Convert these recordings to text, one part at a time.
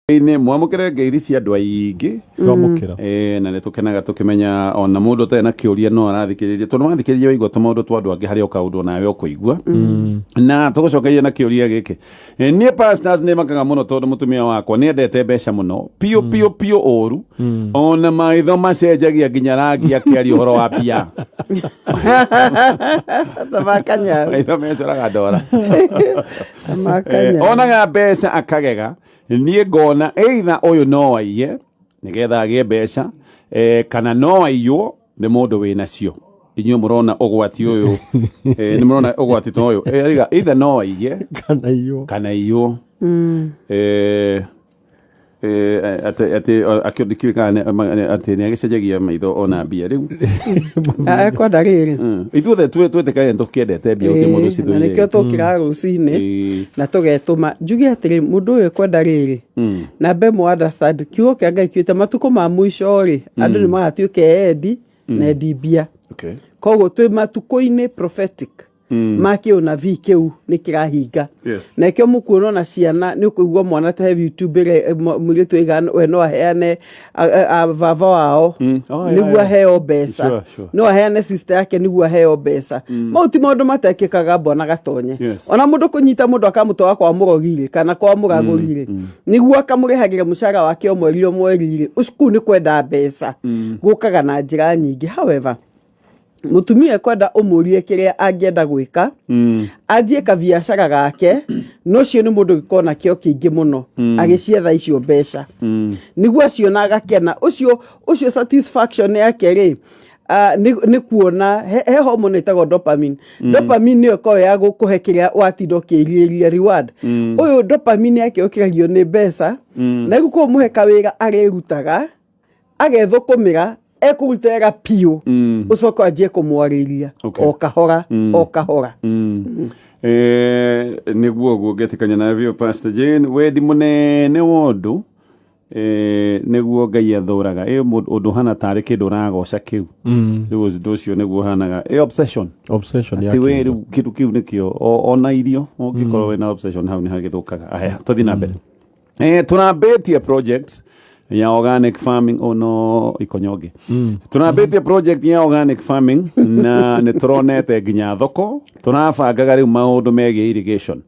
Inĩ mwamũkĩre ngeithi cia andũ aingĩ. Twamũkĩra. Na nĩ tũkenaga tũkĩmenya ona mũndũ ũtarĩ na kĩũria no arathikĩrĩria, tondũ wathikĩrĩria waigua tũmaũndũ twa andũ angĩ harĩ o kaũndũ onawe ũkũigua. Na tũgũcokeria na kĩũria gĩkĩ. Niĩ pastors nĩ makaga mũno tondũ mũtumia wakwa nĩ endete mbeca mũno piũ piũ piũ ũru, ona maitho macenjagia nginya rangi akĩaria ũhoro wa mbia. Tamakanya. Maitho mecoraga ndora. Tamakanya. Onaga mbeca akagega, niĩ ngona either ũyũ no aiye nĩgetha agĩe mbeca, kana no aiywo nĩ mũndũ wĩnacio. Inyuĩ mũrona ũgwati ũyũ, nĩ mũrona ũgwati ta ũyũ? Ariga either no aiye kana aiywo. Kana aiywo. Atĩ akĩndĩkiũĩ kana atĩ nĩ agĩcenjagia maitho ona mbia rĩu. Ekwenda rĩrĩ. Ithuothe twĩtĩkanie nĩ tũkĩendete mbia, gũtirĩ mũndũ Na nĩkĩo ũcithũire. tũkĩraga rũcinĩ na tũgetũma. Njuge atĩrĩ, mũndũ ũyũ ekwenda rĩrĩ, na mbe mũ understand kiugo kĩa Ngai kiugĩte matukũ ma mũico rĩ, andũ nĩ magatuĩka endi na endi mbia. Koguo twĩ matukũ-inĩ prophetic ma kĩũnabii, kĩu nĩ kĩrahinga. Na ĩkĩo mũkuona ona ciana nĩ ũkũigua mwana ta he YouTube ĩrĩa mũirĩtu aiga we no aheane baba wao nĩguo aheo mbeca. No aheane sister yake nĩguo aheo mbeca. Mau ti maũndũ matekĩkaga, bwana Gatonye. Ona mũndũ kũnyita mũndũ akamũtwara kwa mũrogi rĩ, kana kwa mũragũri rĩ, nĩguo akamũrĩhagĩra mũcara wake o mweri o mweri rĩ, ũcio kũu nĩ kwenda mbeca gũkaga na njĩra nyingĩ. However, mũtumia ekwenda ũmũrie kĩrĩa angĩenda gwĩka, anjie kabiacara gake, no ũcio nĩ mũndũ ũngĩkorwo na kĩo kĩingĩ mũno agĩcietha icio mbeca, nĩguo aciona agakena. Ũcio satisfaction yake rĩ, nĩ kuona he hormone ĩtagwo dopamine. Dopamine nĩyo ĩkoragwo ya gũkũhe kĩrĩa watinda ũkĩrirĩria, reward. Ũyũ dopamine yake ũkĩragio nĩ mbeca, na rĩu kũmũhe kawĩra arĩrutaga agethũkũmĩra, ekũruta wega piũ, ũcoke wanjie kũmwarĩria o kahora o kahora. Nĩguo ũguo ngetĩkania nawe biũ, Pastor Jane. Wendi mũnene wa ũndũ, nĩguo Ngai athũraga. Ĩ ũndũ ũhana tarĩ kĩndũ ũragoca kĩu, rĩu ũndũ ũcio nĩguo ũhanaga ĩ obsession. Obsession ya atĩ we kĩndũ. Rĩu kĩndũ kĩu nĩkĩo ona irio ũngĩkorwo wĩna obsession hau nĩ hagĩthũkaga. Aya, tũthiĩ na mbere. Tũrambĩtie project ya organic farming ono ikonyonge. Tũrambĩtie project ya organic farming na nĩ tũronete nginya thoko. Tũrabangaga rĩu maũndũ megiĩ irrigation.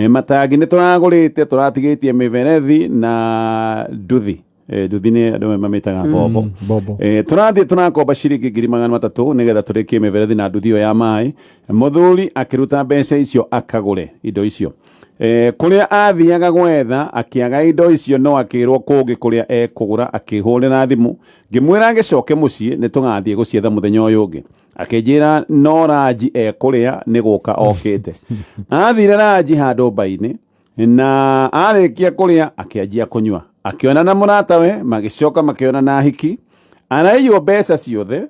Matangi nĩ tũragũrĩte, tũratigĩtie mĩberethi na nduthi. Nduthi nĩ andũ mamĩtaga mbombo. Mbombo. Tũrathiĩ tũrakomba ciringi 300,000 nĩgetha tũrĩkie mĩberethi na nduthi ĩyo ya maĩ. Mũthuri akĩruta mbeca icio akagũre indo icio. Kũrĩa athiaga gwetha akĩaga indo icio, no akĩrwo kũngĩ kũrĩa ekũgũra. Akĩhũrĩra thimũ, ngĩmwĩra agĩcoke mũciĩ nĩ tũgathiĩ gũcietha mũthenya ũyũ ũngĩ. Akĩnjĩra no ranji ekũrĩa, nĩ gũka okĩte. Athire ranji handũ mba-inĩ, na arĩkia kũrĩa akĩanjia kũnyua, akĩona na mũratawe, magĩcoka makĩona na hiki araiywo mbeca ciothe.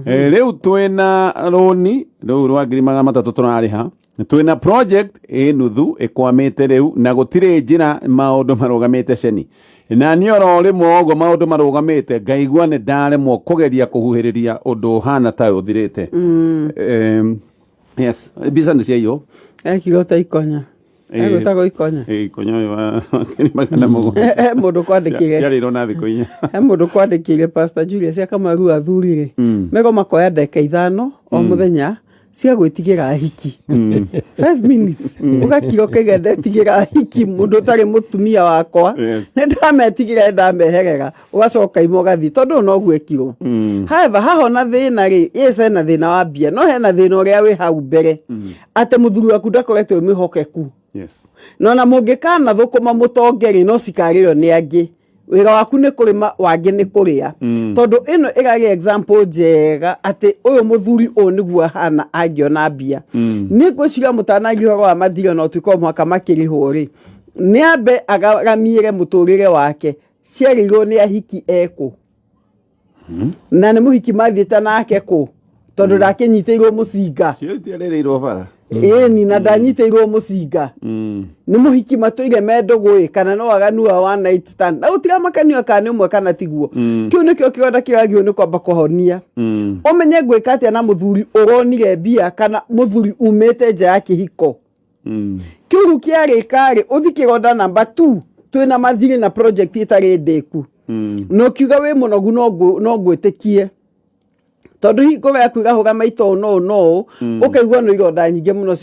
Rĩu twĩna rũni rũu rwa 300,000 tũrarĩha, twĩna project ĩ nuthu ĩkwamĩte rĩu na gũtirĩ njĩra, maũndũ marũgamĩte ceni. Na niĩ oro rĩmwe ũguo maũndũ marũgamĩte ngaigua nĩ ndaremwo kũgeria kũhuhĩrĩria ũndũ ũhana ta ũthirĩte. Yes, mbica nĩ ciaiywo. Ekirwo ta ikonya. Egwĩtagwo ikonya. Ikonya ũyũ wa 700,000. He mũndũ kwandĩkĩire. Ciarĩirwo na thikũ 4. He mũndũ kwandĩkĩire, Pastor Julius Akamaru, athuri rĩ, mego makoya ndagĩka 5 o mũthenya cia gwĩtigĩra ahiki. 5 minutes ũgakira ũkaiga ndetigĩra ahiki, mũndũ ũtarĩ mũtumia wakwa. Nĩ ndametigĩra, nĩ ndameherera, ũgacoka ima ũgathiĩ tondũ ũyũ noguo ekirwo. However, haha ona thĩna rĩ, yes, hena thĩna wa mbia, no hena thĩna ũrĩa wĩ hau mbere atĩ mũthuri waku ndakoretwo e mwĩhokeku. Na ona mũngĩkana thũkũma mũtonge rĩ, no cikarĩo nĩ angĩ. Wĩra waku nĩ kũrĩma, wangĩ nĩ kũrĩa, tondũ ĩno ĩrarĩ example njega atĩ ũyũ mũthuri ũyũ nĩguo ahana angĩona mbia. Niĩ ngwĩciria mũtanagia ũhoro wa mathirĩ, ona ũtuĩka o mũhaka makĩrĩhwo rĩ, nĩ ambe agaramiĩre mũtũrĩre wake. Ciarĩirwo nĩ ahiki ekũ, na nĩ mũhiki mathiĩte nake kũ, tondũ ndakĩnyitĩirwo mũcinga. Cio citiarĩrĩirwo bara. Ĩni na ndanyitĩirwo mũcinga nĩ mũhiki matũire me ndũgũ ĩ, kana no waganu wa one night stand, na gũtiramakanio kana nĩ ũmwe kana tiguo. Kĩu nĩkĩo kĩronda kĩragio nĩ kwamba kũhonia, ũmenye ngwĩka atĩa na mũthuri ũronire mbia kana mũthuri umĩte nja ya kĩhiko. Kĩu rĩu kĩarĩka rĩ, ũthi kĩronda namba 2. Twĩna mathirĩ na project ĩtarĩ ndĩku, na ũkiuga wĩ mũnogu, no ngwĩtĩkie, tondũ hihi ngoro yaku ĩgahũra maita ũũ no ũũ no ũũ, ũkaigua no ironda nyingĩ mũno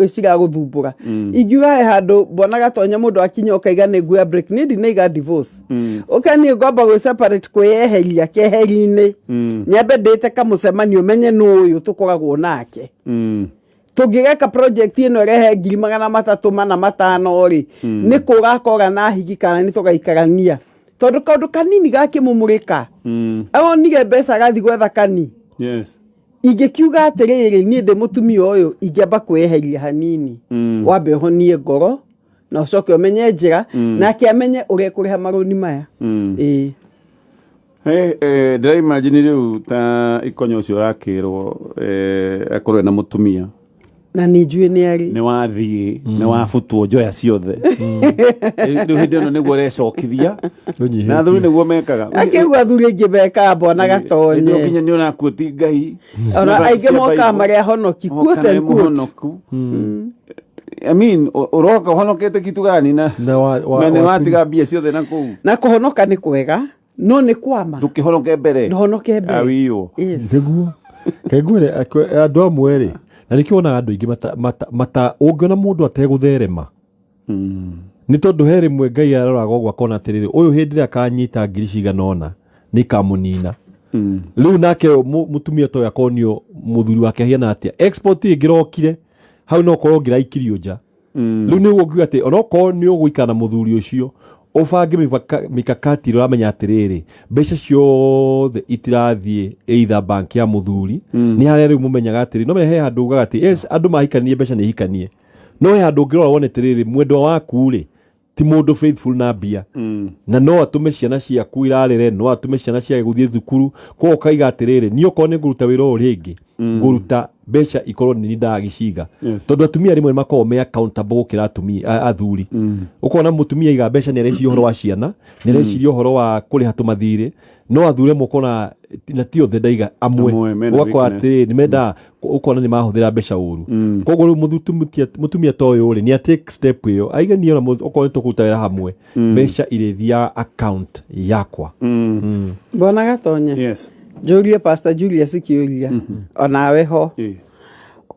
ciragũthumbũra. Ingiuga he handũ mbona gatonya mũndũ akinya ũkaiga nĩ nguoya break, niĩ ndinaiga divorce, ũka niĩ ngwamba gwĩ separate, kwĩyeheria keheri-inĩ, nyambe ndĩte kamũcemanio menye nũ ũyũ tũkoragwo nake. Tũngĩgeka project ĩno ĩrehe 300,000 4 5 rĩ, nĩ kũra kora na higi kana nĩ tũgaikarania, tondũ kaũndũ kanini gakĩmũmũrĩka, aronire mbeca agathiĩ gwetha kani. Ingĩkiuga atĩrĩrĩ, niĩ ndĩ mũtumia ũyũ, ingĩamba kwĩyeheria hanini, wambe ũhonie ngoro na ũcoke ũmenye njĩra nake amenye ũrĩa ekũrĩha marũni maya. Ĩĩ. Hey, ndĩra imagine rĩu ta ikonyo ũcio ũrakĩrwo akorwo ena mũtumia. Na nĩ njũĩ nĩ arĩ. Nĩ wathiĩ nĩ wabutwo njoya ciothe. Rĩu hĩndĩ ĩno nĩguo ũrecokithia. Ũnyihĩtie. Na athuri nĩguo mekaga. Akĩigua athuri aingĩ mekaga, mbona gatonye. Hĩndĩ ĩyo nginya nĩ ũrakuoti Ngai. Ona Na aingĩ cia mokaga Bible. marĩ ahonoki, Moka quote marĩ and quote. mũhonoku. I mean, ũroka ũhonokete kitu gani na Na na nĩ watiga mbia ciothe na kũu. Na kũhonoka nĩ kwega, no nĩ kwama. Ndũkĩhonoke mbere. Ndũhonoke mbere. Awiywo. Yes. Nĩguo kengwĩre andũ amwe rĩ, na nĩkĩo wonaga andũ aingĩ mata ũngĩona mũndũ ategũtherema, nĩ tondũ he rĩmwe Ngai aroraga ũguo akona atĩrĩrĩ, ũyũ hĩndĩ ĩrĩa akanyita ngiri cigana ũna nĩ ikamũnina. Rĩu nake mũtumia ta ũyũ akonio mũthuri wake ahiana atĩa, export ĩngĩrokire hau no korwo ngĩraikirio nja. Rĩu nĩguo ngiuga atĩ onokorwo nĩ ũgũikara na mũthuri ũcio, ũbange mikakati ĩrĩa ũramenya atĩrĩrĩ, mbeca ciothe itirathiĩ either bank ya mũthuri. Nĩ harĩa rĩu mũmenyaga atĩrĩ, no menya he handũ ugaga atĩ yes, andũ mahikanie mbeca nĩ ihikanie, no he handũ ũngĩrora wone atĩrĩrĩ, mwendwa waku rĩ ti mũndũ faithful na mbia, na no atũme ciana ciaku irarĩre, no atũme ciana ciage gũthiĩ thukuru. Koguo ũkaiga atĩrĩrĩ, niĩ okorwo nĩ ngũruta wĩra ũyũ rĩngĩ, ngũruta mbeca ikorwo nĩ ndagĩciga. Tondũ atumia rĩmwe nĩ makoragwo me accountable gũkĩra atumia athuri. Ũkona mũtumia aiga mbeca nĩ areciria ũhoro wa ciana, nĩ areciria ũhoro wa kũrĩha tũmathirĩ, no athuri amwe ũkona, na ti othe ndaiga, amwe Amwe mena ũgakora weakness. atĩ nĩ mendaga ũkona nĩ mahũthĩra mbeca ũru. Koguo rĩu mũtumia ta ũyũ rĩ, nĩ a take step ĩyo aige niĩ ona okorwo nĩ tũkũruta wĩra hamwe, mbeca irĩthiaga account yakwa. Mbona gatonye. Njũrie Pastor Julius kĩũria onawe ho.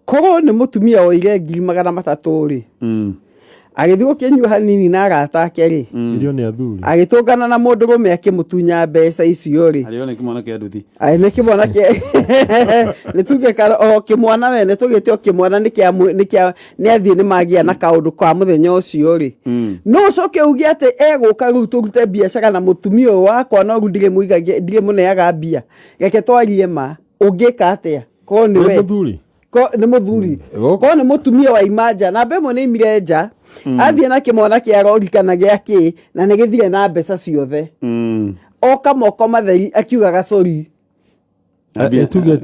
Korwo nĩ mũtumia woire 300,000 rĩ, agĩthiĩ gũkĩnyua hanini na arata ake rĩ, Irio nĩ athuri. Agĩtũngana na mũndũrũme akĩmũtunya mbeca icio rĩ. Arĩo nĩ kĩmwana kĩa nduthi. Ai, nĩ kĩmwana kĩa nĩ tuge kana o kĩmwana we nĩ tũgĩte o kĩmwana nĩ kĩa nĩ kĩa nĩ athiĩ nĩ magĩa na kaũndũ ka mũthenya ũcio rĩ, no ũcoke uge atĩ egũka rĩu tũrute biacara na mũtumia ũyũ wakwa, no rĩu ndirĩ mũigagia, ndirĩ mũneaga mbia, reke twarie ma, ũngĩka atĩa korwo nĩ Nĩ we? Mũthuri. Ko nĩ mũthuri. Ko nĩ mũtumia waima nja namba ĩmwe, nĩ imire nja, athiĩ na kĩmwana kĩa rori kana gĩa kĩ, na nĩ gĩthire na mbeca ciothe, oka moko matheri akiugaga sorry. Tuge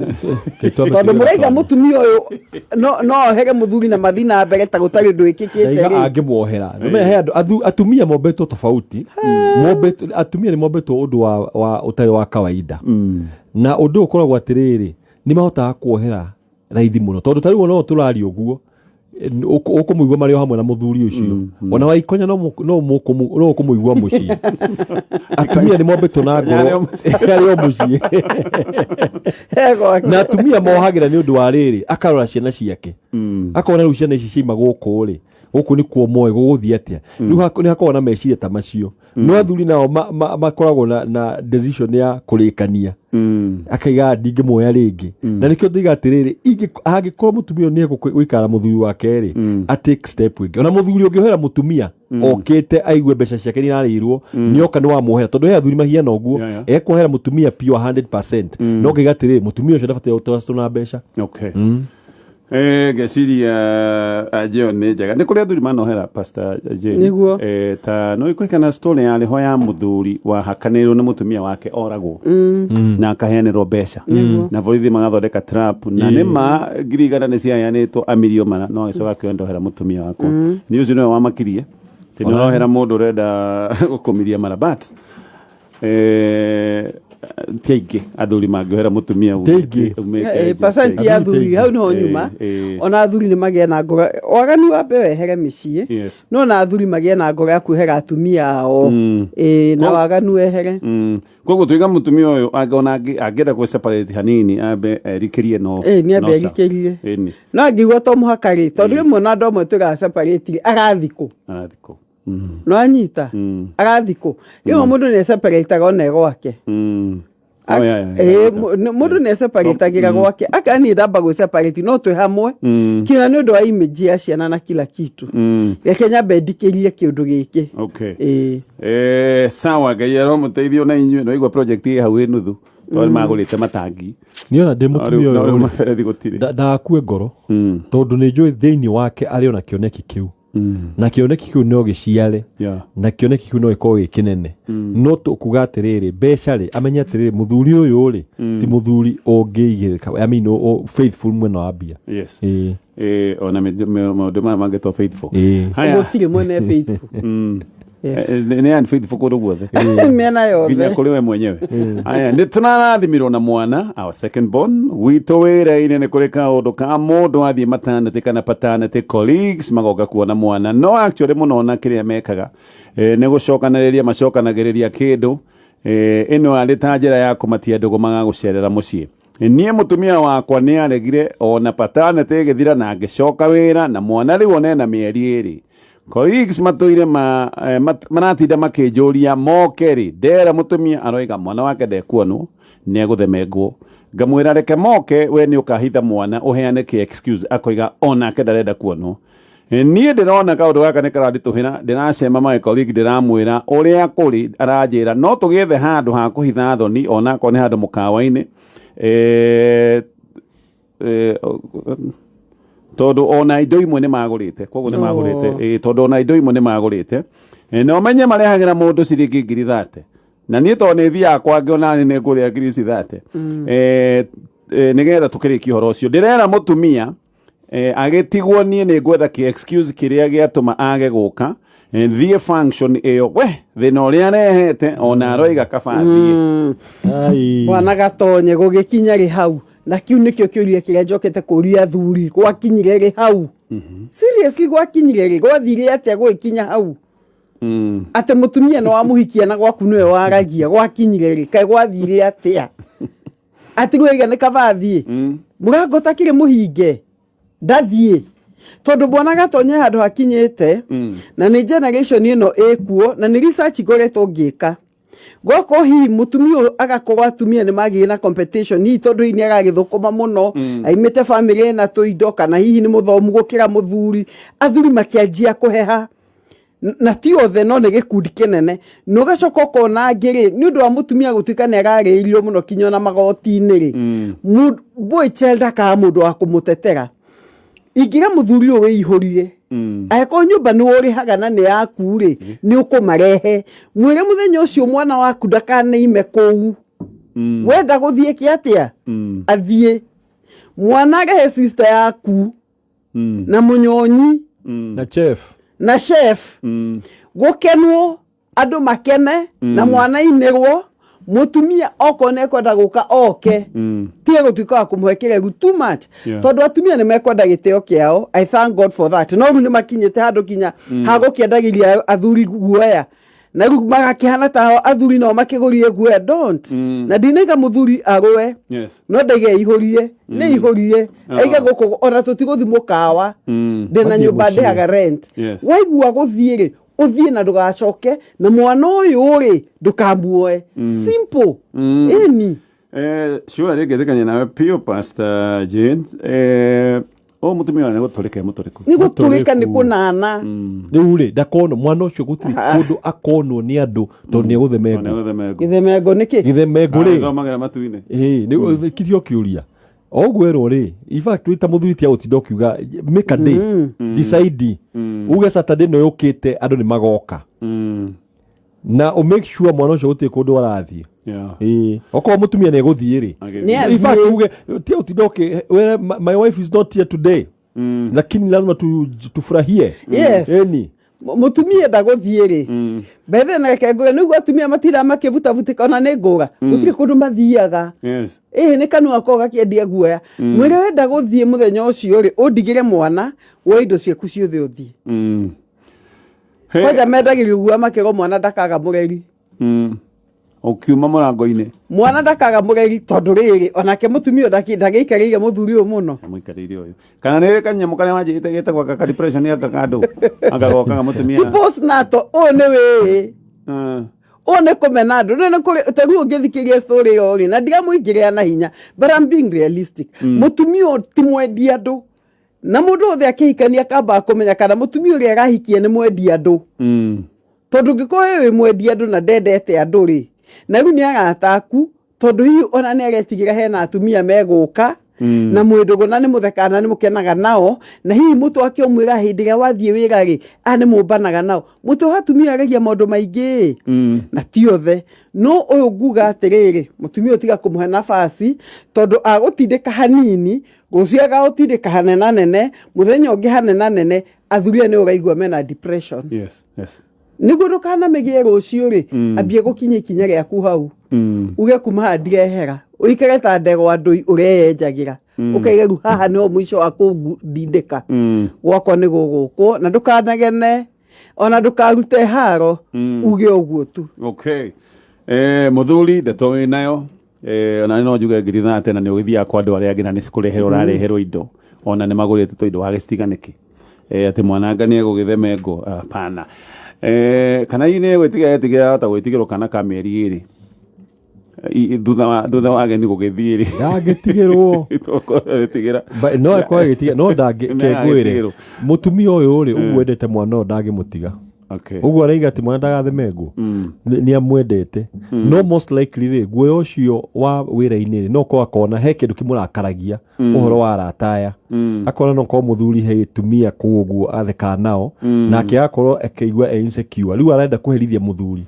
Tondũ mũraiga mũtumia ũyũ no ohere mũthuri na mathi na mbere ta gũtarĩ ũndũ wĩkĩkĩte ndaiga rĩ. Angĩmuohera. Nĩũmenya he andũ atumia mombĩtwo tofauti. Atumia nĩ mombĩtwo ũndũ wa ũtarĩ wa kawaida, na ũndũ ũyũ ũkoragwo atĩrĩrĩ, nĩ mahotaga kuohera raithi mũno, tondũ ta rĩu no tũraria ũguo, ũkũmũigua marĩ o hamwe na mũthuri ũcio, ona waikonya no ũkũmũigua mũciĩ. Atumia nĩ mombĩtwo na Ikonya arĩ o ngoro mũciĩ. Arĩ o mũciĩ. He gwake. Na atumia mohagĩra nĩ ũndũ wa rĩrĩ, akarora ciana ciake, akona rĩu ciana ici ciaima gũkũ rĩ, gũkũ nĩkuo moĩ gũgũthiĩ atĩa. Rĩu nĩ hakoragwo na meciria ta macio, no athuri nao makoragwo na decision ya kũrĩkania, akaiga ndingĩmuoya rĩngĩ. Na nĩkĩo ndoiga atĩrĩrĩ, angĩkorwo mũtumia ũyũ nĩ egũikara mũthuri wake rĩ, a take step ĩngĩ. Ona mũthuri ũngĩohera mũtumia okĩte aigue mbeca ciake nĩ irarĩirwo, nĩoka nĩ wamuohera, tondũ he athuri mahiana ũguo. Ekuohera mũtumia pure 100%, no ngaiga atĩrĩrĩ, mũtumia ũcio ndabataire gũtrustwo na mbeca. Okay. Ngeciria anjĩo nĩ njega, nĩ kũrĩ athuri manohera, Pastor Jane. Nĩguo. Ta no ĩkũhikana story yarĩ ho ya mũthuri wahakanĩirwo nĩ mũtumia wake oragwo na akaheanĩrwo mbeca na borithi magathondeka trap, na nĩ ma 100,000 nĩ ciaheanĩtwo amirio mana, no agĩcoka akĩoya ndohera mũtumia wakwa. Nĩ ũcio nĩwe wamakirie atĩ nĩ ũrohera mũndũ ũrenda gũkũmiria mara, but Ti aingĩ athuri mangĩohera mũtumia Ti aingĩ. umĩte nja, Percent ti ya aingĩ. athuri hau niho nyuma. Ona athuri nĩ magĩe na ngoro waganu wambe wehere mĩciĩ. No na athuri magĩe na ngoro ya kuohera atumia ao. Ĩĩ, na waganu wehere. Koguo tuiga mũtumia ũyũ ona angĩenda gwĩ separate hanini, ambe erikĩrie, no Ĩĩ, nĩ ambe no sawa. erikĩrie. Ĩni. No angĩigua to mũhaka rĩ, tondũ rĩmwe na andũ amwe twĩraga separate rĩ, arathikũ. Arathikũ. No anyita arathikũ, rĩmwe mũndũ nĩ separataga ona e gwake. Oh, yeah. Ĩĩ, mũndũ nĩ separatagĩra gwake, aka niĩ ndamba gwĩ separate no twĩ hamwe, kinya nĩ ũndũ wa image ya ciana na kila kitu. Reke nyambe ndikĩrie kĩũndũ gĩkĩ. Ĩĩ. Sawa, Ngai aromũteithio na inyuĩ no igua project ĩ hau ĩ nuthu tondũ nĩ magũrĩte matangi. Niona ndĩ mũtumia No rĩu ũyũ rĩ, maberethi gũtirĩ. Ndakue ngoro, tondũ nĩ njũĩ thĩinĩ wake arĩ ona kĩoneki kĩu, na kĩoneki kĩu no gĩciare, na kĩoneki kĩu no gĩkorwo gĩ kĩnene. No tũkuga atĩrĩrĩ, mbeca rĩ, amenye atĩrĩrĩ, mũthuri ũyũ rĩ ti mũthuri ũngĩigĩrĩka, I mean, faithful mwena wa mbia. Ĩĩ. Ona maũndũ maya mangĩtwo faithful. Haya. Gũtirĩ mwene faithful. Yes. Nĩ unfaithful kũndũ guothe. Mĩena Nginya yothe. kũrĩ we mwenyewe. Aya, nĩ tũrarathimirwo na mwana, our second born. Gwitũ wĩra-inĩ nĩ kũrĩ kaũndũ ka mũndũ athiĩ maternity kana paternity, colleagues magoka kuona mwana, no actually mũno na kĩrĩa mekaga, nĩ gũcokanĩrĩria macokanagĩrĩria kĩndũ. Ĩno arĩ ta njĩra ya kũmatia ndũgũ magagũcerera mũciĩ. Niĩ mũtumia wakwa nĩ aregire ona paternity ĩgĩthira na ngĩcoka wĩra na mwana rĩu ona ena mĩeri 2. Colleagues matũire maratinda makĩnjũria moke rĩ. Ndera mũtumia, aroiga mwana wake ndekuonwo, nĩ egũthemengwo. Ngamwĩra reke moke, we nĩ ũkahitha mwana ũheane kĩ excuse, akoiga onake ndarenda kuonwo. Niĩ ndĩrona kaũndũ gaka nĩ karanditũhĩra. Ndĩracema my colleague, ndĩramwĩra ũrĩa kũrĩ, aranjĩra no tũgĩethe handũ ha kũhitha thoni, onakorwo nĩ handũ mũkawa-inĩ, tondũ ona indo imwe nĩ magũrĩte, koguo nĩ magũrĩte. Tondũ ona indo imwe nĩ magũrĩte. Na ũmenye marehagĩra mũndũ ciringi 30,000, na niĩ tondũ nĩ thiaga kwa ngĩona nĩ ngũrĩa ngiri ici 30, nĩgetha tũkĩrĩkie ũhoro ũcio. Ndĩrera mũtumia, agĩtigwo niĩ nĩ ngwetha kĩ excuse kĩrĩa gĩatũma age gũka. Thiĩ function ĩyo, we thĩna ũrĩa arehete ona aroiga kaba thiĩ. Ai. Mwana gatonye gũgĩkinya rĩ hau? Na kĩu nĩkĩo kĩũria kĩrĩa njokete kũria athuri, gwakinyire rĩ hau? Seriously, gwakinyire rĩ? Gwathire atĩa gũgĩkinya hau atĩ mũtumia nĩ wamũhikia na gwaku nĩwe waragia? Gwakinyire rĩ? Kaĩ gwathire atĩa atĩ rĩu aiga nĩ kaba athiĩ? Mũrango ũtakĩrĩ mũhinge, ndathiĩ, tondũ mwana gatonye handũ hakinyĩte. Na nĩ generation ĩno ĩkuo, na nĩ research ngoretwo ngĩka. Gwakorwo hihi mũtumia ũyũ, agakorwo atumia nĩ magĩire na competition, hihi tondũ hihi nĩ aragĩthũkũma mũno, aimĩte famĩlĩ ĩna tũindo, kana hihi nĩ mũthomu gũkĩra mũthuri, athuri makĩanjia kũheha. Na ti othe, no nĩ gĩkundi kĩnene. Na ũgacoka ũkona angĩ rĩ, nĩ ũndũ wa mũtumia gũtuĩka nĩ ararĩirio mũno kinya ona magoti-inĩ rĩ, boy child akaga mũndũ wa kũmũtetera. Ingĩra mũthuri ũyũ wĩihũrie, angĩkorwo nyũmba nĩ ũrĩhaga na nĩ yaku rĩ, nĩ ũkũmarehe, mwĩre mũthenya ũcio mwana waku ndakaneime kũu. Wenda gũthiĩ kĩ atĩa, athiĩ, mwana arehe sister yaku na mũnyonyi Na chef. Na chef, gũkenwo, andũ makene na mwana inĩrwo. Mũtumia okorwo nĩ ekwenda gũka oke, tige gũtuĩka wa kũmũhe kĩregu too much, tondũ atumia nĩ mekwenda gĩtĩo kĩao. I thank God for that. No rĩu nĩ makinyĩte handũ kinya hagũkĩendagĩria athuri guoya, na rĩu magakĩhana ta athuri nao makĩgũrire guoya. Don't. Na ndinaiga mũthuri arũe, no ndaiga ihũrie, nĩ ihũrie, aiga gũkũ ona tũtigũthi mũkawa, ndĩna Mathiĩ nyũmba mũciĩ. ndĩhaga rent. Waigua gũthiĩ rĩ, ũthiĩ na ndũgacoke, na mwana ũyũ rĩ, ndũkamuoe. Simple. Ĩni. Sure, rĩngĩ nawe piũ, Pastor Jane. Ũyũ mũtumia nĩ gũtũrĩka mũtũrĩku. Nĩ gũtũrĩka, nĩ Mũtũrĩku. kũnana. Rĩu rĩ, ndakonwo mwana ũcio, gũtirĩ kũndũ akonwo nĩ andũ tondũ nĩ egũthemengwo. Gĩthemengo nĩkĩ? Gĩthemengo rĩ, Thomagĩra matu-inĩ. Ĩĩ, nĩ kirio kĩũria o ũguo erwo rĩ. In fact, wĩ ta mũthuri tia gũtinda ũkiuga make a day, decide, uge Saturday ĩno yũkĩte andũ nĩ magoka, na ũ make sure mwana ũcio gũtirĩ kũndũ arathiĩ. Ĩĩ, okorwo mũtumia nĩ egũthiĩ rĩ, Nĩ in fact athiĩ. uge tia ũtinda ũkĩ we, my wife is not here today, lakini lazima tufurahie. Ĩni. Mũtumia enda gũthiĩ rĩ, mbethe na reke ngũre nĩguo atumia matindaga makĩbutabutika ona nĩ ngũra gũtirĩ kũndũ mathiaga. Ĩhĩ, nĩ kanua ko gakĩendia guoya. Mwĩre wenda gũthiĩ mũthenya ũcio rĩ, ũndigĩre mwana, woe indo ciaku ciothe ũthiĩ. Kwanja mendagĩrio guoya makĩrwo mwana ndakaga mũreri. Ũkiuma mũrango-inĩ. Mwana ndakaga mũreri, tondũ rĩrĩ onake mũtumia ũyũ ndagĩikarĩire mũthuri ũyũ mũno. Mũikarĩire ũyũ kana nĩ kanyamũ karĩa wanjĩte getagwo aka depression, aka kandũ aka gokaga mũtumia. Ti postnatal, ũyũ nĩ wĩĩ. Ũyũ nĩ kũmena andũ. Nĩ kũrĩ ta rĩu ũngĩthikĩria story ĩyo rĩ, na ndiramũingĩrĩra na hinya, but I'm being realistic. Mũtumia ũyũ ti mwendi andũ, na mũndũ wothe akĩhikania akambaga kũmenya kana mũtumia ũrĩa arahikia nĩ mwendi andũ. Tondũ ũngĩkorwo wĩ mwendi andũ na ndendete andũ rĩ, na rĩu nĩ arata aku, tondũ hihi ona nĩ aretigĩra hena atumia megũka na mwĩndũgũ na nĩ mũthekaga na nĩ mũkenaga nao, na hihi mũtwe wake ũmwĩra hĩndĩ ĩrĩa wathiĩ wĩra rĩ, aya nĩ mũmbanaga nao. Mũtwe wa atumia aragia maũndũ maingĩ na ti othe, no ũyũ nguga atĩrĩrĩ, mũtumia ũyũ tiga kũmũhe nabasi, tondũ agũtindĩka hanini, rũciũ agagũtindĩka hanenanene, mũthenya ũngĩ hanenanene. Athuri aya nĩ ũraigua mena depression. Nĩguo ndũkanamĩgĩe rũciũ rĩ, ambie gũkinya ikinya rĩaku hau, uge kuma haha ndirehera, ũikare ta ndegwa ndũi ũreyenjagĩra, ũkaiga rĩu haha nĩho mũico wa kũndindĩka. Gwakwa nĩ gũgũkwo, na ndũkanegene ona ndũkarute haro, uge ũguo tu. Okay, muthuri, ndeto wĩ nayo, ona no njuge 30,000 na nĩ ũgĩthiaga kwa andũ arĩa angĩ na nĩ kũreherwo ũrareherwo indo, ona nĩ magũrĩte tũ indo wagĩcitiga nĩkĩ? Atĩ mwananga nĩ egũgĩthemengwo? Hapana. Kana hihi nĩ egwĩtigĩra, etigĩra hota gwĩtigĩrwo kana ka mĩeri 2 thutha wa ageni gũgĩthiĩ rĩ. Ndangĩtigĩrwo. Tigĩra. No akorwo agĩtiga no ndangĩ Nĩ kengwĩre agĩtigĩrwo. Mũtumia ũyũ rĩ, ũguo endete mwana ũyũ, ndangĩmũtiga. Ũguo araiga atĩ mwana ndagathemengwo nĩ amwendete, no most likely rĩ, guoya ũcio wa wĩra-inĩ rĩ, no korwo akona he kĩndũ kĩmũrakaragia ũhoro wa arata aya, akona no korwo mũthuri he gĩtumia kũu ũguo athekaga nao, nake agakorwo akĩigua e insecure, rĩu arenda kũherithia mũthuri.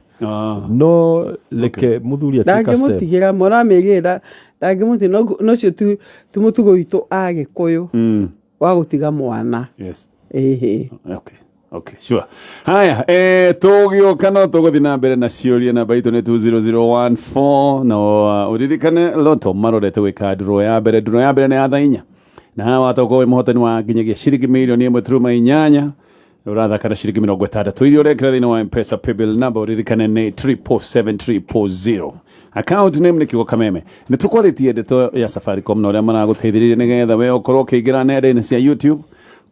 No reke mũthuri atuĩka step. Ndangĩmũtigĩra mwana wa mĩeri 2, ndangĩmũtigĩra. No ũcio ti mũtugo witũ Agĩkũyũ wa gũtiga mwana. Ĩhĩ. Okay, sure. Haya, tũgĩũka no tũgũthiĩ na mbere na ciũria. Namba itũ nĩ 20014, na ũririkane Lotto marorete gwĩka nduro ya mbere. Nduro ya mbere nĩ ya thaa 4, na haha watokorwo wĩ mũhotani wa nginyagia ciringi 1.8 mirioni ũrathaka na ciringi 60 iria ũrekĩra thĩinĩ wa Mpesa paybill number. Ũririkane nĩ 447340, account name nĩ Kiugo Kameme. Nĩ tũkwarĩtie ndeto ya Safaricom na ũrĩa maragũteithĩrĩria nĩgetha we ũkorwo ũkĩingĩra nenda-inĩ cia YouTube,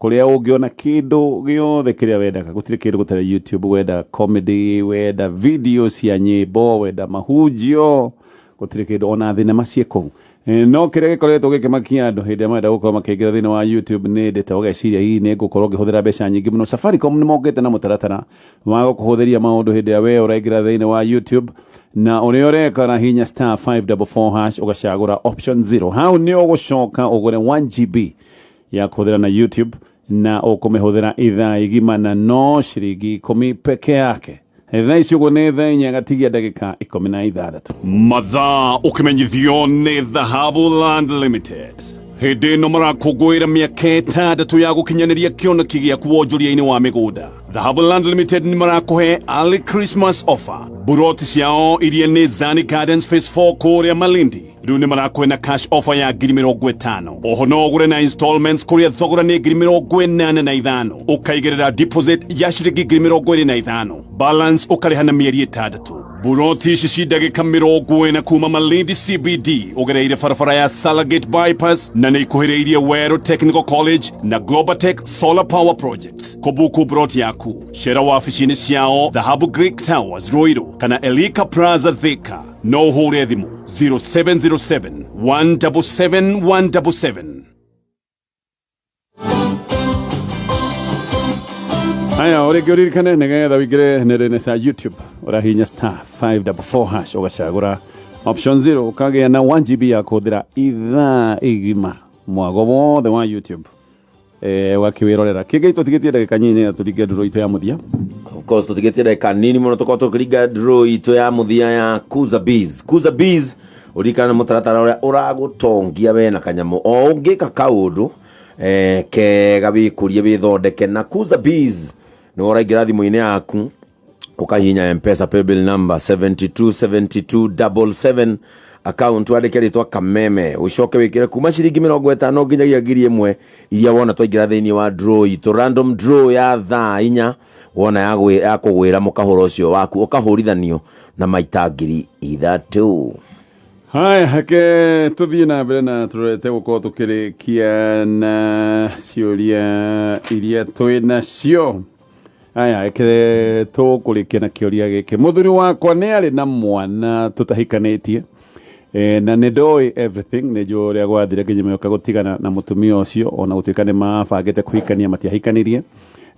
kũrĩa ũngĩona kĩndũ gĩothe kĩrĩa wendaga. Gũtirĩ kĩndũ gũtarĩ YouTube. Wenda comedy, wenda video cia nyĩmbo, wenda mahunjio, gũtirĩ kĩndũ, ona thinema ciĩ kũu. No kĩrĩa gĩkoretwo gĩkĩmakia andũ hĩndĩ ĩrĩa marenda gũkorwo makĩingĩra thĩinĩ wa YouTube nĩ ndeto ũgeciria hihi nĩ ngũkorwo ngĩhũthĩra mbeca nyingĩ mũno. Safaricom nĩ mokĩte na mũtaratara wa gũkũhũthĩria maũndũ hĩndĩ ĩrĩa we ũraingĩra thĩinĩ wa YouTube, na ũrĩa ũreka, ũrahihinya *544# ũgacagũra option 0. Hau nĩ ũgũcoka ũgũre 1 GB ya kũhũthĩra na YouTube, na ũkũmĩhũthĩra ithaa igima na no ciringi 10 peke yake. Thaa ici ũguo nĩ thaa 4 gatigia ndagĩka 16. Mathaa ũkĩmenyithio nĩ Dhahabu Land Limited. Hĩndĩ ĩno marakũngũĩra mĩaka 6 ya gũkinyanĩria kĩoneki gĩaku wonjoria-inĩ wa mĩgũnda. Dhahabu Land Limited nĩ marakũhe early Christmas offer. Buroti ciao iria nĩ Zani Gardens Phase 4 kũrĩa Malindi, rĩu nĩ marakũhe na cash offer ya 50,000. Oho no ũgũre na installments, kũrĩa thogora nĩ 85,000, ũkaigĩrĩra deposit ya ciringi 25,000, balance ũkarĩha na mĩeri 6. Buroti ici ci ndagĩka 40 kuma Malindi CBD ũgereire barabara ya Salagate Bypass, na nĩ ikuhĩrĩirie Weru Technical College na Globaltech Solar Power Project. Kũbuku buroti yaku, cera wabici-inĩ ciao Dhahabu Greek Towers, Ruiru, kana Elika Plaza, Thika. No ũhũre thimũ 0707 177 177. Haya, ũrĩngĩ ũririkane nĩgetha ũingĩre nenda-inĩ cia YouTube, ũrahihinya *544# ũgacagũra option 0, ũkagĩa na 1 GB ya kũhũthĩra ithaa igima mwago wothe wa YouTube, ũgakĩwĩrorera. Kĩngĩ, tũtigĩtie ndagĩka nyinyi nĩgetha tũringe ndũrũ itũ ya mũthia. Of course, tũtigĩtie ndagĩka nini mũno tũkorwo tũkĩringa draw itũ ya mũthia ya Kuza Bees. Kuza Bees, ũririkane mũtaratara ũrĩa ũragũtongia we na kanyamũ o ũngĩka kaũndũ kega, wĩkũrie, wĩthondeke na Kuza Bees. Nĩ ũraingĩra thimũ-inĩ yaku ũkahihinya Mpesa paybill number 727277, account wandĩke rĩtwa Kameme, ũcoke wĩkĩre kuma ciringi 50 nginyagia 1,000 iria wona twaingĩra thĩinĩ wa draw itũ, random draw ya thaa 4. Wona ya kũgwĩra mũkahũro ũcio waku, ũkahũrithanio na maita 3,000. Haya, hake tuthiĩ na mbere na tũrorete gũkorwo tũkĩrĩkia na ciũria iria twĩ nacio. Aya, reke tũkũrĩkia na kĩũria gĩkĩ. Mũthuri wakwa nĩ arĩ na mwana tũtahikanĩtie, na nĩ ndoĩ everything, nĩ njũĩ ũrĩa gwathire nginya mĩoka gũtigana na mũtumia ũcio, ona gũtuĩka nĩ mabangĩte kũhikania matiahikanirie.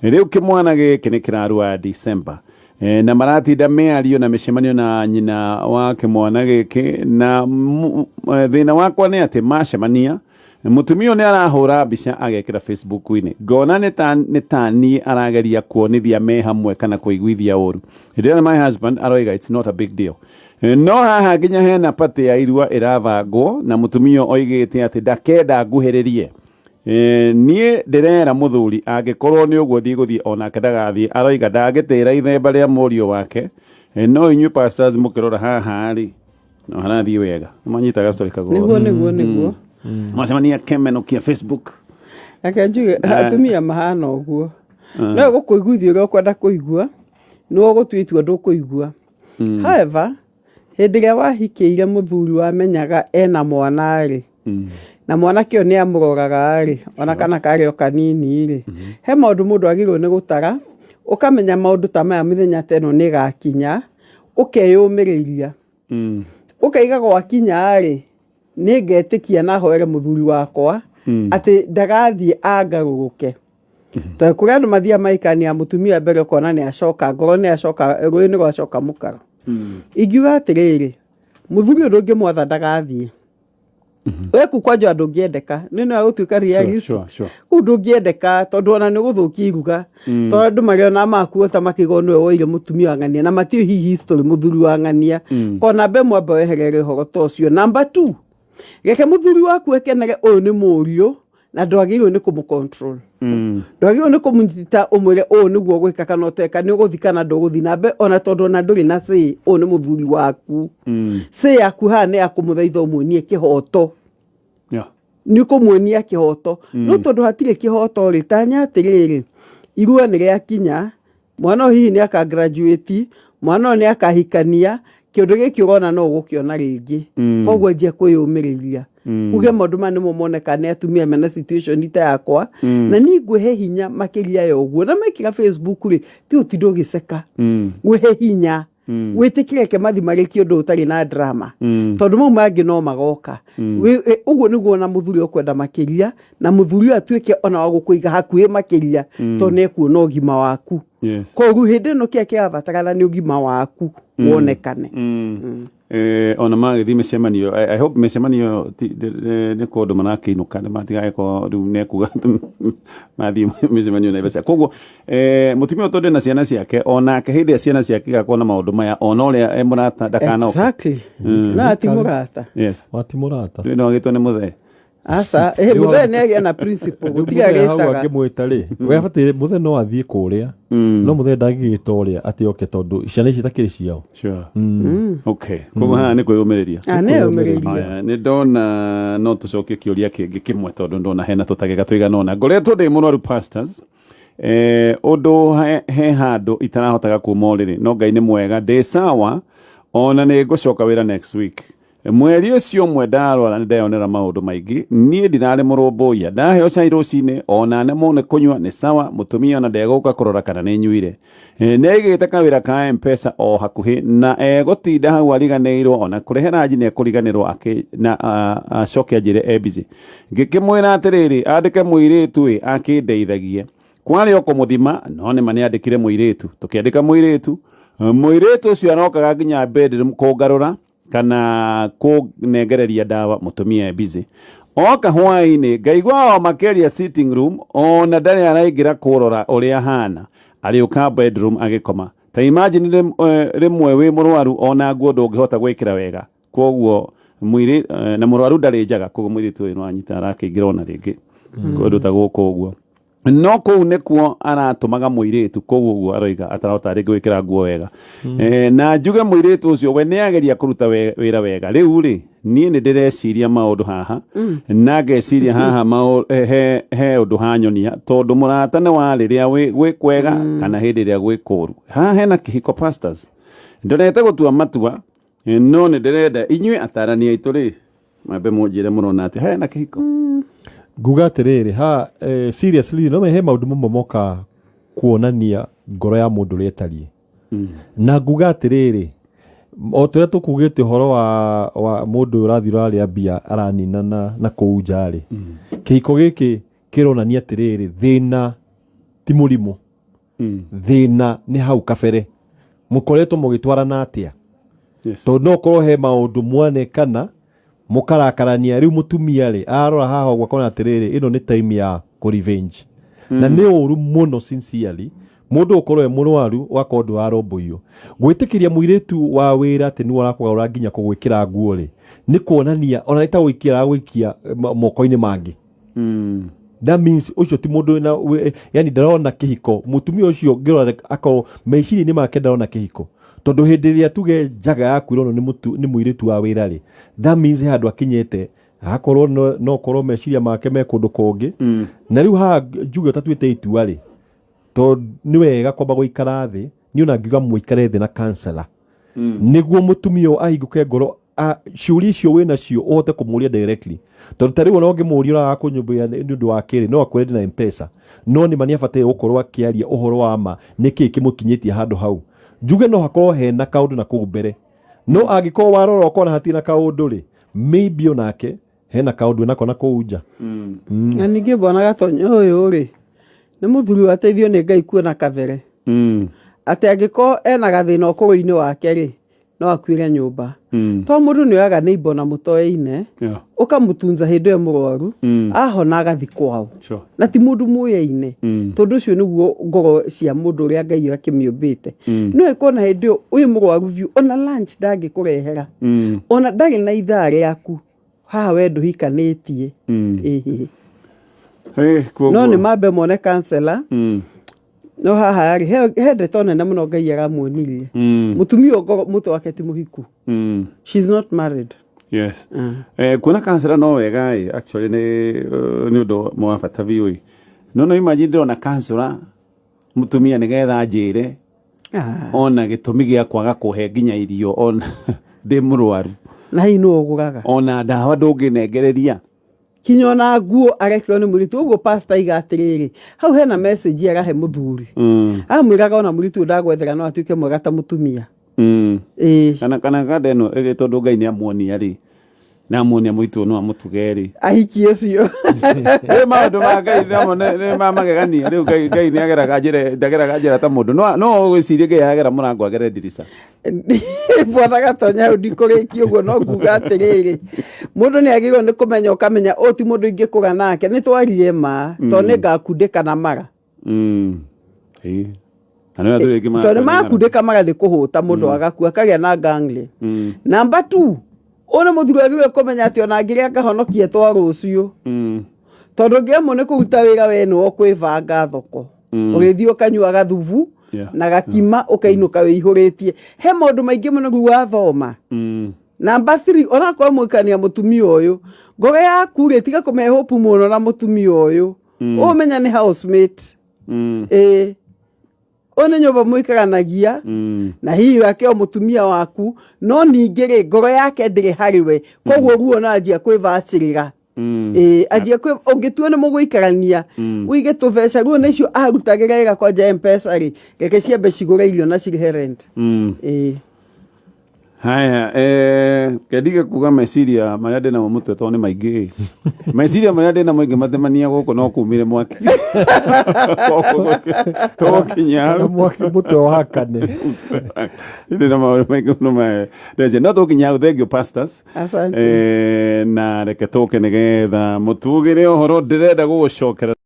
Rĩu kĩmwana gĩkĩ nĩ kĩrarua December, na maratinda mĩario na mĩcemanio na nyina wa kĩmwana gĩkĩ, na thĩna wakwa nĩ atĩ macemania mũtumia ũyũ nĩ arahũra mbica agekĩra Facebook-inĩ, ngona nĩ ta niĩ arageria kuonithia me hamwe kana kũiguithia ũru. Hĩndĩ ĩyo my husband aroiga it's not a big deal. No haha nginya hena party ya irua ĩrabangwo na mũtumia ũyũ oigĩte atĩ ndakenda nguhĩrĩrie. Niĩ ndĩrera mũthuri angĩkorwo nĩ ũguo ndigũthiĩ, onake ndagathiĩ. Aroiga ndangĩtĩra ithemba rĩa mũriũ wake. No inyuĩ pastors mũkĩrora haha rĩ, no harathiĩ wega? Nĩmanyitaga story kagoro? Nĩguo. Macemania kemenũkia Facebook. Reke njuge, atumia mahana ũguo, no gũkũiguithia ũrĩa ũkwenda kũigua, nĩwe ũgũtua itua ndũkũigua. However, hĩndĩ ĩrĩa wahikĩire mũthuri wamenyaga ena mwana rĩ, na mwanake ũyũ nĩ amũroraga rĩ, ona kana karĩ o kanini rĩ, he maũndũ mũndũ agĩrĩirwo nĩ gũtara, ũkamenya maũndũ ta maya mĩthenya ta ĩno nĩ ĩgakinya, ũkeyũmĩrĩria, ũkaiga gwakinya rĩ, nĩ ngetĩkia na hoere mũthuri wakwa atĩ ndagathiĩ angarũrũke, tondũ kũrĩ andũ mathiaga maikania mũtumia mbere, ũkona nĩ acoka ngoro, nĩ acoka rũĩ, nĩ rwacoka mũkaro. Ingiuga atĩrĩrĩ, mũthuri ũyũ ndũngĩmwatha ndagathiĩ. We kuu kwanja ndũngĩendeka, nĩ no gũtuĩka realist. Kũu ndũngĩendeka, tondũ ona nĩ ũgũthũkia iruga, tondũ andũ marĩona makuo ta makĩigua nĩwe woire mũtumia wa ng'ania na matiũĩ hihi history mũthuri wa ng'ania. Ko namba ĩmwe, amba weherere ũhoro ta ũcio. Namba two, reke mũthuri waku ekenere ũyũ nĩ mũriũ na ndwagĩrĩirwo nĩ kũmũ control, ndwagĩrĩirwo nĩ kũmũnyita ũmwĩre ũũ nĩguo gwĩka kana ũteka, nĩ ũgũthi kana ndũgũthi. Nambe ona tondũ ona ndũrĩ na say, ũyũ nĩ mũthuri waku. Say yaku haha nĩ ya kũmũthaitha ũmuonie kĩhoto. Nĩ ũkũmuonia kĩhoto, no tondũ hatirĩ kĩhoto rĩ, tanya atĩrĩrĩ, irua nĩ rĩakinya, mwana ũyũ hihi nĩ aka graduate, mwana ũyũ nĩ akahikania, kĩũndũ gĩkĩ ũrona no ũgũkĩona rĩngĩ. Koguo anjia kwĩyũmĩrĩria, uge maũndũ maya nĩmo moneka nĩ atumia mena situation ta yakwa, na niĩ ngwĩhe hinya makĩria ya ũguo. Na mekĩra Facebook rĩ, ti ũtinda ũgĩceka, ngwĩhe hinya wĩtĩkĩre ke mathi marĩkie ũndũ ũtarĩ na drama, tondũ mau mangĩ no magoka. Ũguo nĩguo ona mũthuri ũkwenda makĩria, na mũthuri ũyũ atuĩke ona wa gũkũiga hakuhĩ makĩria, tondũ nĩ ekuona ũgima waku. Koguo hĩndĩ ĩno kĩrĩa kĩrabatarana nĩ ũgima waku wonekane. Ona magĩthiĩ mĩcemanio, I hope mĩcemanio nĩ kũndũ marakĩinũka, nĩ matigagĩkorwo rĩu nĩ ekuga atĩ mathiĩ mĩcemanio Naivasha. Koguo mũtumia ũyũ tondũ ena ciana ciake, onake hĩndĩ ĩrĩa ciana ciake igakorwo na maũndũ maya, ona ũrĩa e mũrata ndakanoke. Exactly, no ati mũrata. Yes. Wati mũrata. Rĩu no agĩtwo nĩ mũthee. Aca, mũthee nĩ agĩa na principle, gũtirĩ Mũthee hau agĩtaga. angĩmwĩta rĩ, we abatiĩ mũthee no athiĩ kũrĩa, no mũthee ndangĩgĩta ũrĩa atĩ oke, tondũ ciana ici itakĩrĩ ciao. Sure. Okay, koguo haha nĩ kwĩyũmĩrĩria. Ah, nĩ yũmĩrĩirie. Aya, nĩ ndona no tũcokie kĩũria kĩngĩ kĩmwe, tondũ ndona hena tũtagĩka tũigana ũna. Ngoretwo ndĩ mũrwaru pastors, ũndũ he handũ itarahotaga kuma ũrĩrĩ, no Ngai nĩ mwega, ndĩ sawa, ona nĩ ngũcoka wĩra next week. Mweri ũcio ũmwe ndarwara nĩ ndeyonera maũndũ maingĩ. Niĩ ndirarĩ mũrũmbũiya, ndaheo cai rũcinĩ ona nemwo nĩ kũnyua, nĩ sawa. Mũtumia ona ndegũka kũrora kana nĩ nyuire. Nĩ aigĩte kawĩra ka Mpesa o hakuhĩ na egũtinda hau ariganĩirwo, ona kũrehe ranji nĩ ekũriganĩrwo na acoke anjĩre e busy. Ngĩkĩmwĩra atĩrĩrĩ, andĩke mũirĩtu ĩ akĩndeithagie, kwarĩ o kũmũthima, no nĩma nĩ andĩkire mũirĩtu. Tũkĩandĩka mũirĩtu, mũirĩtu ũcio arokaga nginya bedroom kũngarũra kana kũnengereria ndawa, mũtumia e busy. Oka hwaĩ-inĩ ngaigua o makĩaria sitting room, ona ndarĩ araingĩra kũrora ũrĩa hana, arĩũka bedroom agĩkoma. Ta imagine rĩmwe wĩ mũrwaru, ona nguo ndũngĩhota gwĩkĩra wega, koguo mwĩrĩ na mũrwaru ndarĩ njaga. Koguo mũirĩtu ũyũ nĩwanyita arakĩingĩra ona rĩngĩ kũndũ ta gũkũ ũguo. No kũu nĩkuo aratũmaga mũirĩtu kũu ũguo aroiga atarahota rĩngĩ gwĩkĩra nguo wega. Na njuge mũirĩtu ũcio we nĩ ageria kũruta wĩra wega. Rĩu rĩ, niĩ nĩ ndĩreciria maũndũ haha na ngeciria haha he ũndũ hanyonia, tondũ mũrata nĩ wa rĩrĩa gwĩ kwega kana hĩndĩ ĩrĩa gwĩ kũũru. Haha hena kĩhiko, pastors, ndorete gũtua matua, no nĩ ndĩrenda inyuĩ atarani aitũ rĩ mambe mũnjĩre mũrona atĩ hena kĩhiko. Nguga atĩrĩrĩ ha, seriously, no he maũndũ mamwe moka kuonania ngoro ya mũndũ ũrĩa ĩtariĩ. Na nguga atĩrĩrĩ, o tũrĩa tũkugĩte ũhoro wa mũndũ ũyũ ũrathiĩ ũrarĩa mbia aranina na kũu nja rĩ, kĩhiko gĩkĩ kĩronania atĩrĩrĩ, thĩna ti mũrimũ, thĩna nĩ hau kabere mũkoretwo mũgĩtwarana atĩa. Tondũ no korwo he maũndũ mwanekana mũkarakarania, rĩu mũtumia rĩ arora haha ũguo akona atĩrĩrĩ, ĩno nĩ time ya kũ revenge. Na nĩ ũru mũno, sincerely, mũndũ ũkorwo e mũrwaru ũgakorwo ndũrarũmbũiyo. Gwĩtĩkĩria mũirĩtu wa wĩra atĩ nĩwe ũrakũgarũra nginya kũgwĩkĩra nguo rĩ, nĩ kuonania ona nĩ ta gũikia aragũikia moko-inĩ mangĩ. That means ũcio ti mũndũ wĩna yani ndarona kĩhiko. Mũtumia ũcio ngĩrora akorwo meciria-inĩ make ndarona kĩhiko, tondũ hĩndĩ ĩrĩa tuge njaga yaku ĩronwo nĩ mũirĩtu wa wĩra rĩ, that means he handũ akinyĩte akorwo no korwo meciria make me kũndũ kũngĩ. Na rĩu haha njuge ũtatuĩte itua rĩ, tondũ nĩ wega kwamba gũikara thĩ. Niĩ ona ngiuga mũikare thĩ na counselor nĩguo mũtumia ũyũ ahingũke ngoro, ciũria icio wĩ nacio ũhote kũmũria directly, tondũ ta rĩu ona ũngĩmũria ũraga kũnyũmbũiya nĩ ũndũ wa kĩrĩ, no akwĩre ndĩ na Mpesa. No nĩ ma nĩ abataire gũkorwo akĩaria ũhoro wa ma nĩkĩĩ kĩmũkinyĩtie handũ hau. Njuge no hakorwo hena kaũndũ na kũu mbere, no angĩkorwo warora ũkona hatirĩ na kaũndũ rĩ, maybe onake hena kaũndũ enako na kũu nja. Na ningĩ mbona Gatonya ũyũ rĩ, nĩ mũthuri wateithio nĩ Ngai kuona kabere atĩ angĩkorwo ena gathĩna ũkũrũ-inĩ wake rĩ, no akuĩre nyũmba, to mũndũ nĩ oyaga neighbor na mũtoaine, ũkamũtunza hĩndĩ ĩyo mũrwaru, ahona agathi kwao. Na ti mũndũ mũyaine, tondũ ũcio nĩguo ngoro cia mũndũ ũrĩa Ngai akĩmĩũmbĩte. No ĩkona hĩndĩ ĩyo wĩ mũrwaru biũ, ona lunch ndangĩkũrehera, ona ndarĩ na ithaa rĩaku. Haha we ndũhikanĩtie? Ĩhĩ. No nĩ mambe mone counselor. No haha rĩ, he ndeto nene mũno Ngai aramuonirie. Mũtumia ũyũ ngoro mũtwe wake ti mũhiku. She's not married. Yes. Kuona counselor no wega ĩ, actually nĩ ũndũ wa bata biũ ĩ. No imagine ndĩrona counselor mũtumia nĩgetha anjĩre ona gĩtũmi gĩa kwaga kũhe nginya irio ona ndĩ mũrwaru. Na hihi nũ ũgũraga? Ona ndawa ndũngĩnengereria. Kinya ona nguo arekĩrwo nĩ mũirĩtu ũguo. Pastor aiga atĩrĩrĩ, hau hena message arahe mũthuri. Amwĩraga ona mũirĩtu ũyũ ndagwethera no atuĩke mwega ta mũtumia. Ĩĩ. Kana kanda ĩno ĩrĩ, tondũ Ngai nĩ amuonia rĩ, na amuonia mũitũ no amũtuge rĩ. Ahiki ũcio. Rĩu maũndũ ma Ngai namo nĩ ma magegania. Rĩu Ngai nĩ ageraga njĩra, ndageraga njĩra ta mũndũ. No ũgwĩcirie Ngai aragera mũrango agere ndirica. Bwana Gatonya, hau ndikũrĩkia ũguo, no nguga atĩrĩrĩ, mũndũ nĩ agĩrĩirwo nĩ kũmenya, ũkamenya ũyũ ti mũndũ ingĩkũra nake, nĩ twarie ma, tondũ nĩ ngakundĩka na mara. Ĩĩ. Na nĩ andũ rĩngĩ tondũ nĩ makundĩka mara nĩ kũhũta mũndũ agakua akagĩa na gangrene. Number two, ũyũ nĩ mũthuri wagĩrĩirwo kũmenya atĩ ona angĩrĩa ngahonokia twa rũciũ, tondũ ũngĩamwo nĩ kũruta wĩra, we nĩwe ũkwĩbanga thoko, ũgĩthiĩ ũkanyua gathubu na gakima, ũkainũka wĩihũrĩtie. He maũndũ maingĩ mũno rĩu wathoma. Number three, onakorwo mũikania mũtumia ũyũ, ngoro yaku rĩ, tiga kũmehe hope mũno na mũtumia ũyũ. Ũmenya nĩ housemate. Ĩĩ, ũyũ nĩ nyũmba mũikaranagia na hihi wake o mũtumia waku, no ningĩ rĩ, ngoro yake ndĩrĩ harĩ we, koguo ruo no anjia kwĩbacĩrĩra. Ĩĩ, anjia kwĩ ũngĩtua nĩ mũgũikarania, ũige tũbeca ruo nĩcio arutagĩra wĩra kwanja Mpesa rĩ, reke ciambe cigũre irio na cirĩhe rent. Ĩĩ. Haya, kendige kuga meciria marĩa ndĩ namo mũtwe tondũ nĩ maingĩ. Meciria marĩa ndĩ namo ingĩmatemania gũkũ no kumire mwaki. Tũgũkinya hau. Mwaki mũtwe wakane. Ndĩ na maũndũ maingĩ mũno ndĩreciria. No tũgũkinya hau. Thank you, pastors. Asante. Na reke tũke nĩgetha mũtugĩre ũhoro ndĩrenda gũgũcokera.